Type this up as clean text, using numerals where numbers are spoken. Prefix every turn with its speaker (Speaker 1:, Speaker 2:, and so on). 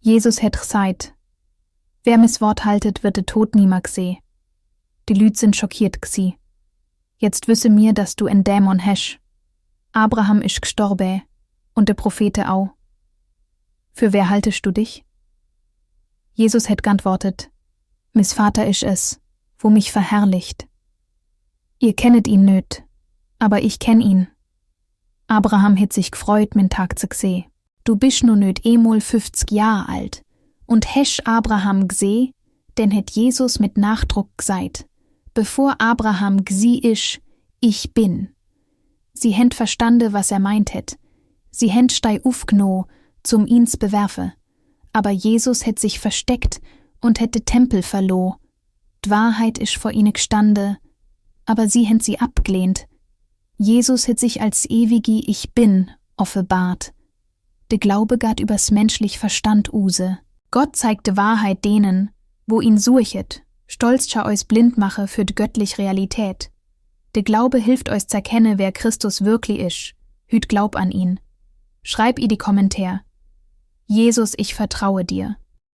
Speaker 1: Jesus het gesagt, wer mis Wort haltet, wird de Tod niemals seh. Die Lüd sind schockiert gsi. Jetzt wüsse mir, dass du en Dämon hesch. Abraham isch gestorben und de Prophete au. Für wer haltest du dich? Jesus het geantwortet, mis Vater isch es, wo mich verherrlicht. Ihr kennet ihn nöt, aber ich kenn ihn. Abraham het sich gefreut, min Tag zu gseh. Du bist nur nöt emol 50 Jahr alt und hesch Abraham gseh, denn het Jesus mit Nachdruck gseit, bevor Abraham gsi isch, ich bin. Sie händ verstande, was meint het. Sie händ stei ufgno, zum ihns bewerfe. Aber Jesus hätt sich versteckt und hätte Tempel verloh. D'Wahrheit isch vor ihne gstande, aber sie händ sie abgelehnt. Jesus hätt sich als ewigi Ich Bin offenbart. De Glaube gart übers menschlich Verstand use. Gott zeigte Wahrheit denen, wo ihn suchet, stolzscha eus blind mache für d' göttlich Realität. De Glaube hilft eus zerkenne, wer Christus wirklich isch. Hüt glaub an ihn. Schreib i die Kommentar. Jesus, ich vertraue dir.